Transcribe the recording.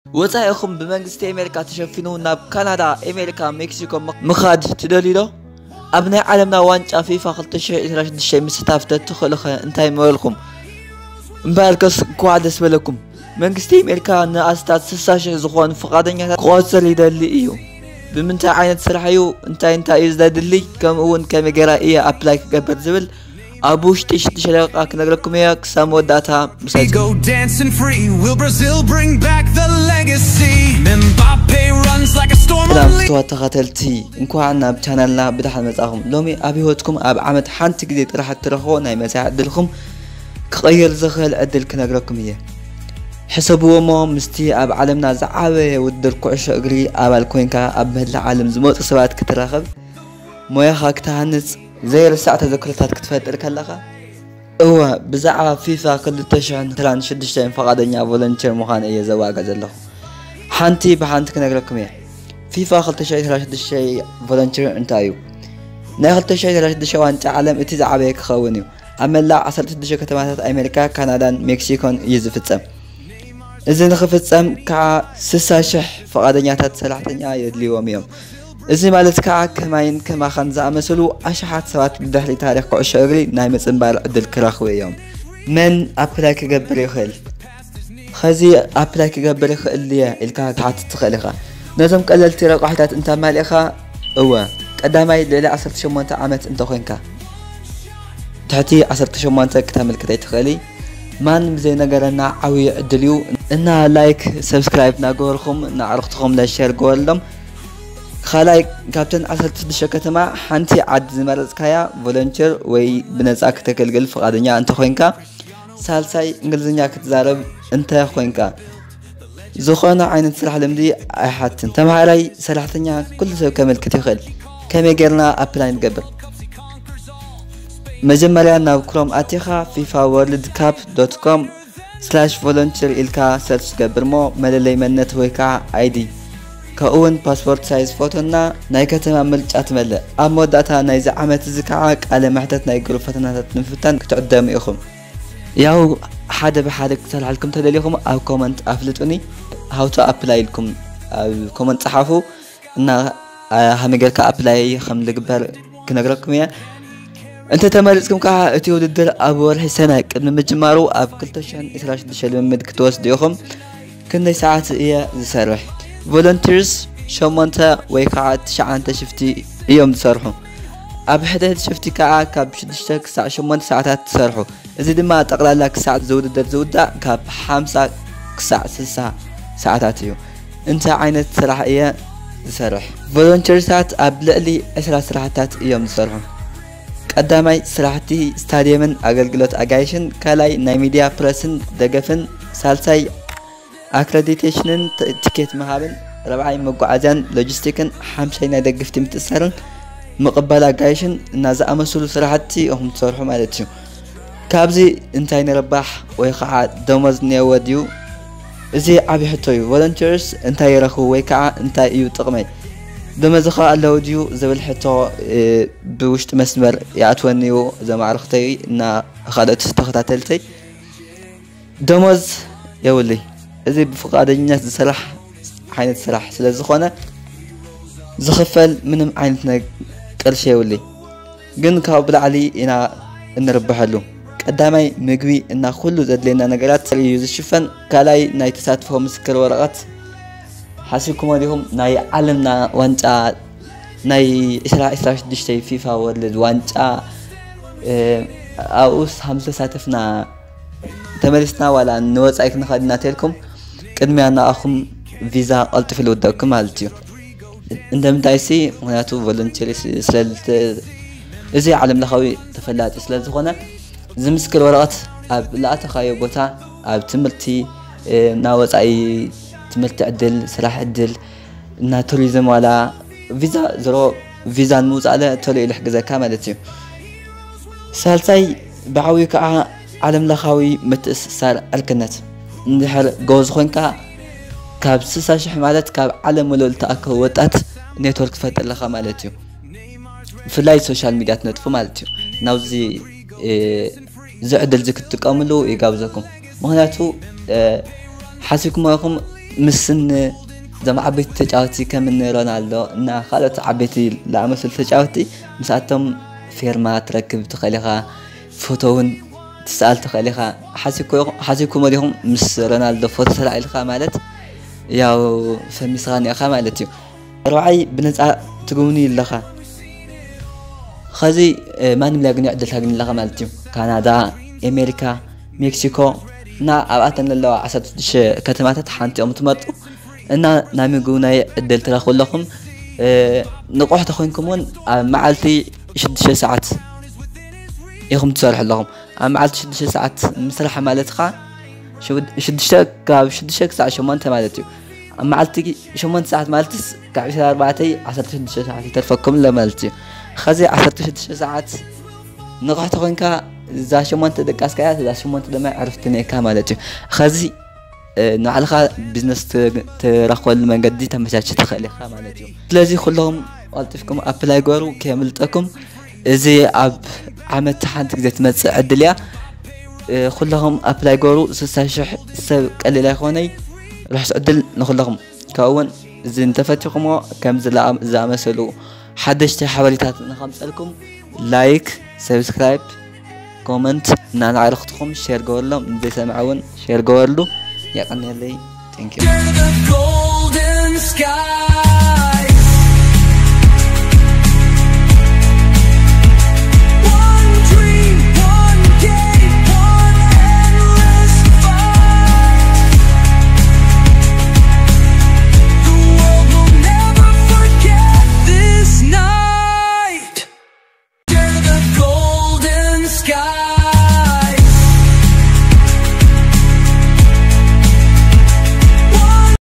ወጻኢኹም ብመንግስቲ ኣሜሪካ ተሸፊኑ ናብ ካናዳ፣ ኣሜሪካ፣ ሜክሲኮ ምኽ- ምኻድ ትደልዩ ዶ? ኣብ ናይ ዓለምና ዋንጫ ፊፋ ክልተ ሽሕን ዕስራን ሽዱሽተን ምስታፍ ተትኽእሉኸ እንታይ ምበልኩም? እምበኣርከስ እንኳዕ ደስ በለኩም። መንግስቲ ኣሜሪካ ንኣስታት ስሳ ሽሕ ዝኾኑ ፍቓደኛታት ክቖጽር ይደሊ እዩ። ብምንታይ ዓይነት ስራሕ እዩ? እንታይ እንታይ እዩ ዘድሊ? ከምኡ እውን ከመይ ገይራ እየ ኣፕላይ ክገብር ዝብል ኣብ ውሽጢ ሽዱሽተ ደቂቃ ክነግረኩም እየ። ክሳብ መወዳእታ ምሳይ Go dancing free. Will Brazil bring back the legacy? Mbappe runs like a storm. ሰላም ፍትዋት ተኸተልቲ፣ እንኳዕ ናብ ቻናልና ብደሓን መጻኹም። ሎሚ ኣብ ህይወትኩም ኣብ ዓመት ሓንቲ ግዜ ጥራሕ እትረኽቦ ናይ መጻኢ ዕድልኹም ክቐይር ዝኽእል ዕድል ክነግረኩም እየ። ሕሰብዎ እሞ ምስቲ ኣብ ዓለምና ዝዓበየ ውድድር ኩዕሾ እግሪ ኣባል ኮይንካ ኣብ መላእ ዓለም ዝመፁ ሰባት ክትራኸብ፣ ሞያኻ ክትሃንፅ፣ ዘይርሳዕ ተዘክሮታት ክትፈጥር ከለኻ፣ እወ ብዛዕባ ፊፋ ክልተ ሽሕን ዕስራን ሽዱሽተን ፈቓደኛ ቮለንቲር ምዃን እየ ዘዋጋ ዘለኹ። ሓንቲ ብሓንቲ ክነግረኩም እየ። ፊፋ ክልተ ሽሕን ዕስራን ሽዱሽተን ቮለንቲር እንታይ እዩ? ናይ ክልተ ሽሕን ዕስራን ሽዱሽተን ዋንጫ ዓለም እቲ ዝዓበየ ክኸውን እዩ። ኣብ መላእ ዓሰርተ ሽዱሽተ ከተማታት ኣሜሪካ፣ ካናዳን ሜክሲኮን እዩ ዝፍጸም። እዚ ንኽፍጸም ከዓ ስሳ ሽሕ ፈቓደኛታት ሰራሕተኛ የድልይዎም እዮም። እዚ ማለት ከዓ ከማይን ከማኻን ዝኣመሰሉ ኣሽሓት ሰባት ብድሕሪ ታሪኽ ኩዕሾ እግሪ ናይ ምጽንባር ዕድል ክረኽቡ እዮም። መን ኣፕላይ ክገብር ይኽእል? ኸዚ ኣፕላይ ክገብር ይኽእል ድየ ኢልካ ክትሓትት ትኽእል ኢኻ። ነዞም ቀለልቲ ረቋሒታት እንተማሊእኻ፣ እወ። ቀዳማይ ልዕሊ ዓሰርተ ሸሞንተ ዓመት እንተኾይንካ፣ ትሕቲ ዓሰርተ ሸሞንተ ክተመልክት ኣይትኽእሊ። ማንም ዘይነገረና ዓብዪ ዕድል እዩ እና ላይክ ሰብስክራይብ እናገበርኩም ንኣዕርኽትኹም ለሸር ግበርሎም። ካልኣይ ካብተን ዓሰርተ ሽዱሽተ ከተማ ሓንቲ ዓዲ ዝመረፅካያ ቮለንቲር ወይ ብነፃ ክተገልግል ፍቓደኛ እንተኾይንካ። ሳልሳይ እንግሊዝኛ ክትዛረብ እንተ ኾይንካ። ዝኾነ ዓይነት ስራሕ ልምዲ ኣይሓትን። ተምሃራይ፣ ሰራሕተኛ፣ ኩሉ ሰብ ከመልክት ይኽእል። ከመይ ጌርና ኣፕላይ ንገብር? መጀመርያ ናብ ክሮም ኣቲኻ fifa world cup dot com slash volunteer ኢልካ ሰርች ትገብር እሞ መለለይ መንነት ወይ ከዓ ኣይዲ ከምኡውን ፓስፖርት ሳይዝ ፎቶና ናይ ከተማ ምርጫ ትመልእ። ኣብ መወዳእታ ናይዚ ዓመት እዚ ከዓ ቃለ መሕተት ናይ ግሩፕ ፈተናታት ንምፍታን ክትዕደሙ ኢኹም። ያው ሓደ ብሓደ ክሰርሓልኩም ተደሊኹም ኣብ ኮመንት ኣፍልጡኒ። How to apply ኢልኩም ኣብ ኮመንት ጸሓፉ እና ሃመይ ጌርካ ኣፕላይ ከም ዝግበር ክነግረኩም እየ። እንተ ተመሪጽኩም ከዓ እቲ ውድድር ኣብ ወርሒ ሰነ ቅድሚ ምጅማሩ ኣብ ክልተ ሽሕን ዕስራን ሽዱሽተ ልምምድ ክትወስዱ ኢኹም። ክንደይ ሰዓት እየ ዝሰርሕ? ቮለንቲርስ ሸሞንተ ወይ ከዓ ትሽዓተ ሽፍቲ እዮም ዝሰርሑ። ኣብ ሕድሕድ ሽፍቲ ከዓ ካብ ሽዱሽተ ክሳዕ ሸሞንተ ሰዓታት ትሰርሑ። እዚ ድማ ጠቕላላ ክሳዕ ዝውድድር ዝውዳእ ካብ ሓምሳ ክሳዕ ስልሳ ሰዓታት እዩ። እንታይ ዓይነት ስራሕ እየ ዝሰርሕ? ቮለንቲርታት ኣብ ልዕሊ ዕስራ ስራሕታት እዮም ዝሰርሑ። ቀዳማይ ስራሕቲ ስታድየምን ኣገልግሎት ኣጋይሽን፣ ካልኣይ ናይ ሚድያ ፕረስን ደገፍን፣ ሳልሳይ ኣክረዲቴሽንን ት- ቲኬት ምሃብን፣ ረብዓይ መጓዓዝያን ሎጂስቲክን፣ ሓምሻይ ናይ ደገፍቲ ምትእስሳርን ምቕባል ኣጋይሽን እና ዝኣመሰሉ ስራሕቲ ኢኹም ትሰርሑ ማለት እዩ። ካብዚ እንታይ ንርባሕ ወይ ከዓ ደሞዝ እኒአዎ ድዩ? እዚ ዓብዪ ሕቶ እዩ። ቮለንቲርስ እንታይ ይረኽቡ ወይ ከዓ እንታይ እዩ ጥቕመይ? ደሞዝ ኸ ኣለዎ ድዩ ዝብል ሕቶ እ፣ ብውሽጢ መስመር ይኣትወኒ እዩ። እዞም ኣዕርኽተይ እና ካልኦት ተኸታተልተይ ደሞዝ የብሉይ። እዚ ብፍቓደኝነት ዝስራሕ ዓይነት ስራሕ ስለ ዝኾነ ዝኽፈል ምንም ዓይነት ናይ ቅርሺ የብሉይ። ግን ካብኡ ብላዕሊ ኢና እንርብሐሉ። ቀዳማይ ምግቢ እና ኩሉ ዘድልየና ነገራት እዩ ዝሽፈን። ካልኣይ ናይ ተሳትፎ ምስክር ወረቐት ሓሲብኩሞ ዲኹም? ናይ ዓለምና ዋንጫ ናይ ዕስራ ዕስራ ሽዱሽተ ፊፋ ወርልድ ዋንጫ እ፣ ኣብኡስ ሃም ዝተሳተፍና ተመሊስና ዋላ ንወፃኢ ክንኸድ ኢና ተልኩም ቅድሚያ ንኣኹም ቪዛ ቀልጥፉ ልውደኩም ማለት እዩ። እንደምንታይ ሲ ምክንያቱ ቮለንቲሪ ስለ እዚ ዓለም ለኻዊ ተፈላጢ ስለ ዝኾነ ዝምስክር ወረቐት ኣብ ለኣተኻዮ ቦታ ኣብ ትምህርቲ እ፣ ናብ ወፃኢ ትምህርቲ ዕድል ስራሕ ዕድል እና ቱሪዝም ዋላ ቪዛ ዝሮ ቪዛ ንምውፃእ ለ ተሎ ኢሉ ይሕግዘካ ማለት እዩ። ሳልሳይ ብዓብዩ ከዓ ዓለም ለኻዊ ምትእስሳር ዕርክነት እንድሕር ጎበዝ ኮይንካ ካብ ስሳ ሽሕ ማለት ካብ ዓለም ሙሉእ ዝተኣከቡ ወጣት ኔትወርክ ትፈጥር ኣለኻ ማለት እዩ። ብፍላይ ሶሻል ሚድያ ትነጥፉ ማለት እዩ። ናብዚ እዚ ዕድል እዚ ክትጥቀምሉ ይጋብዘኩም። ምክንያቱ ሓሲብኩም ኢኹም ምስን እዞም ዓበይቲ ተጫወቲ ከም እኒ ሮናልዶ እና ካልኦት ዓበይቲ ዝኣመሰሉ ተጫወቲ ምስኣቶም ፌርማ ትረክብ ትኽእል ኢኻ። ፎቶ እውን ትስኣል ትኽእል ኢኻ። ሓሲብኩሞ ዲኹም ምስ ሮናልዶ ፎቶ ተላዒልካ ማለት ያው ፈሚስኻ እኒኻ ማለት እዩ። ርብዓይ ብነፃ ትግብንዩ ኣለኻ። ኸዚ ማንም ሊያግንዮ ዕድል ታግኒ ኣለኻ ማለት እዩ። ካናዳ፣ ኣሜሪካ፣ ሜክሲኮ እና ኣብኣተን ዘለዋ ዓሰርተ ሽዱሽተ ከተማታት ሓንቲ እዮም ትመርጡ እና ናይ ምግቡ ናይ ዕድል ትረኽቡ ኣለኹም። ንቑሕ ተኾይንኩም እውን ኣብ መዓልቲ ሽዱሽተ ሰዓት ኢኹም ትሰርሑ ኣለኹም። ኣብ መዓልቲ ሽዱሽተ ሰዓት ምስራሕ ማለት ኸዓ ሽዱሽተ ካብ ሽዱሽተ ክሳዕ ሸሞንተ ማለት እዩ። ኣብ መዓልቲ ሸሞንተ ሰዓት ማለትስ ካብ ዕስራን ኣርባዕተን ዓሰርተ ሽዱሽተ ሰዓት ይተርፈኩም ኣሎ ማለት እዩ። ኸዚ ዓሰርተ ሽዱሽተ ሰዓት ንቕሕቲ ኮንካ እዛ ሸሞንተ ደቃስካያ እዛ ሸሞንተ ድማ ዕርፍቲ ነካ ማለት እዩ። ኸዚ ንባዕልኻ ቢዝነስ ትረኽበሉ መንገዲ ተመቻች ትኽእል ኢኻ ማለት እዩ። ስለዚ ኩለኹም ቀልጢፍኩም ኣፕላይ ገሩ ከየምልጠኩም። እዚ ኣብ ዓመት ሓንቲ ግዜ ትመፅእ ዕድል እያ። ኩለኹም ኣፕላይ ገሩ። ስሳ ሽሕ ሰብ ቀሊል ኣይኮነይ። ርሑስ ዕድል ንኩለኹም። ካብኡ እውን እዚ እንተፈቲኹሞ ከም ዝኣመሰሉ ሓደሽቲ ሓበሬታት ንኸምፀልኩም ላይክ፣ ሰብስክራይብ፣ ኮመንት እናናዕረኽትኹም ሼር ገበርሎም። ንዘይሰምዐ እውን ሼር ገበርሉ። የቐንየለይ። Thank you.